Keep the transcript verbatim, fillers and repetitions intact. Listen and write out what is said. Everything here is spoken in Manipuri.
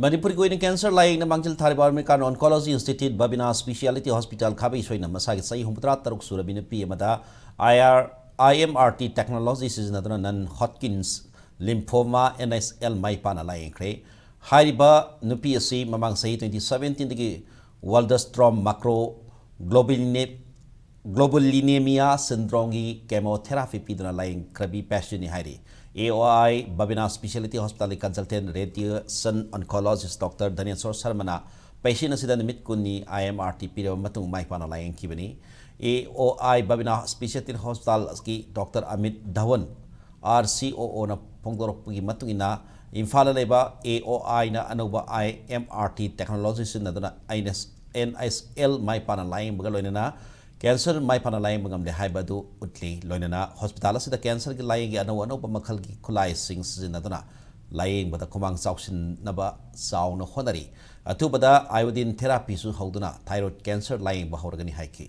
ꯃꯅꯤꯄꯨꯔꯒꯤ ꯑꯣꯏꯅ ꯀꯦꯟꯁꯔ ꯂꯥꯌꯦꯡꯅ ꯃꯥꯡꯖꯤꯜ ꯊꯥꯔꯤꯕ ꯑꯃꯦꯔꯤꯀꯥꯟ ꯑꯣꯟꯀꯣꯂꯣꯖꯤ ꯏꯟꯁꯇꯤꯇ꯭ꯌꯨꯠ ꯕꯕꯤꯅꯥ ꯁ꯭ꯄꯤꯁꯤꯌꯥꯂꯤꯇꯤ ꯍꯣꯁꯄꯤꯇꯥꯜ ꯈꯥꯕꯩ ꯁꯣꯏꯅ ꯃꯁꯥꯒꯤ ꯆꯍꯤ ꯍꯨꯝꯐꯨꯇꯔꯥ ꯇꯔꯨꯛ ꯁꯨꯔꯕꯤ ꯅꯨꯄꯤ ꯑꯃꯗ ꯑꯥꯏ ꯑꯥꯔ, ꯑꯥꯏ ꯑꯦꯝ ꯑꯥꯔ ꯇꯤ ꯇꯦꯛꯅꯣꯂꯣꯖꯤ ꯁꯤꯖꯤꯟꯅꯗꯨꯅ ꯅꯟ ꯍꯣꯠꯀꯤꯟꯁ ꯂꯤꯝꯐꯣꯃꯥ, ꯑꯦꯟ ꯑꯩꯆ ꯑꯦꯜ, ꯃꯥꯏ ꯄꯥꯛꯅ ꯂꯥꯌꯦꯡꯈ꯭ꯔꯦ꯫ ꯍꯥꯏꯔꯤꯕ ꯅꯨꯄꯤ ꯑꯁꯤ ꯃꯃꯥꯡ ꯆꯍꯤ ꯇ꯭ꯋꯦꯟꯇꯤ ꯁꯕꯦꯟꯇꯤꯟꯗꯒꯤ ꯋꯥꯜꯗꯁꯇ꯭ꯔꯣꯝ ꯃꯥꯏꯀ꯭ꯔꯣ ꯒ꯭ꯂꯣꯕꯨꯂꯤꯅꯦ-, ꯒ꯭ꯂꯣꯕꯨꯂꯤꯅꯦꯃꯤꯌꯥ ꯁꯤꯟꯗ꯭ꯔꯣꯝꯒꯤ ꯀꯦꯃꯣꯊꯦꯔꯥꯄꯤ ꯄꯤꯗꯨꯅ ꯂꯥꯌꯦꯡꯈ꯭ꯔꯕꯤ ꯄꯦꯁꯦꯟꯅꯤ ꯍꯥꯏꯔꯤ꯫ ꯑꯦ ꯑꯣ ꯑꯥꯏ ꯕꯕꯤꯅꯥ ꯁ꯭ꯄꯤꯁꯤꯌꯥꯂꯤꯇꯤ ꯍꯣꯁꯄꯤꯇꯥꯜꯒꯤ ꯀꯟꯁꯜꯇꯦꯟ ꯔꯦꯗꯤꯌꯦꯁꯟ ꯑꯣꯟꯀꯣꯂꯣꯖꯤꯁ ꯗꯣꯛꯇꯔ ꯙꯅꯦꯁꯣꯔ ꯁꯔꯃꯅ ꯄꯦꯁꯦꯟ ꯑꯁꯤꯗ ꯅꯨꯃꯤꯠ ꯀꯨꯟꯅꯤ ꯑꯥꯏ ꯑꯦꯝ ꯑꯥꯔ ꯇꯤ ꯄꯤꯔꯕ ꯃꯇꯨꯡ ꯃꯥꯏ ꯄꯥꯛꯅ ꯂꯥꯌꯦꯡꯈꯤꯕꯅꯤ꯫ ꯑꯦ ꯑꯣ ꯑꯥꯏ ꯕꯕꯤꯅꯥ ꯁ꯭ꯄꯤꯁꯤꯌꯥꯂꯤꯇꯤ ꯍꯣꯁꯄꯤꯇꯥꯜꯒꯤ doctor Amit Dhawan, R C ꯑꯣ ꯑꯣꯅ ꯐꯣꯡꯗꯣꯔꯛꯄꯒꯤ ꯃꯇꯨꯡ ꯏꯟꯅ, ꯏꯝꯐꯥꯜꯗ ꯂꯩꯕ ꯑꯦ ꯑꯣ ꯑꯥꯏꯅ ꯑꯅꯧꯕ ꯑꯥꯏ ꯑꯦꯝ ꯑꯥꯔ ꯇꯤ ꯇꯦꯛꯅꯣꯂꯣꯖꯤ ꯁꯤꯖꯤꯟꯅꯗꯨꯅ ꯑꯦꯟ ꯑꯩꯆ ꯑꯦꯜ ꯃꯥꯏ ꯄꯥꯛꯅ ꯂꯥꯌꯦꯡꯕꯒ ꯂꯣꯏꯅꯅ ꯀꯦꯟꯁꯔ ꯃꯥꯏ ꯄꯥꯛꯅ ꯂꯥꯌꯦꯡꯕ ꯉꯝꯂꯦ ꯍꯥꯏꯕ ꯑꯗꯨ ꯎꯠꯂꯤ꯫ ꯂꯣꯏꯅꯅ ꯍꯣꯁꯄꯤꯇꯥꯜ ꯑꯁꯤꯗ ꯀꯦꯟꯁꯔꯒꯤ ꯂꯥꯌꯦꯡꯒꯤ ꯑꯅꯧ ꯑꯅꯧꯕ ꯃꯈꯜꯒꯤ ꯈꯨꯠꯂꯥꯏꯁꯤꯡ ꯁꯤꯖꯤꯟꯅꯗꯨꯅ ꯂꯥꯌꯦꯡꯕꯗ ꯈꯨꯃꯥꯡ ꯆꯥꯎꯁꯤꯟꯅꯕ ꯆꯥꯎꯅ ꯍꯣꯠꯅꯔꯤ꯫ ꯑꯊꯨꯕꯗ ꯑꯥꯏꯑꯣꯗꯤꯟ ꯊꯦꯔꯥꯄꯤꯁꯨ ꯍꯧꯗꯨꯅ ꯊꯥꯏꯔꯣꯏꯗ ꯀꯦꯟꯁꯔ ꯂꯥꯌꯦꯡꯕ ꯍꯧꯔꯒꯅꯤ ꯍꯥꯏꯈꯤ꯫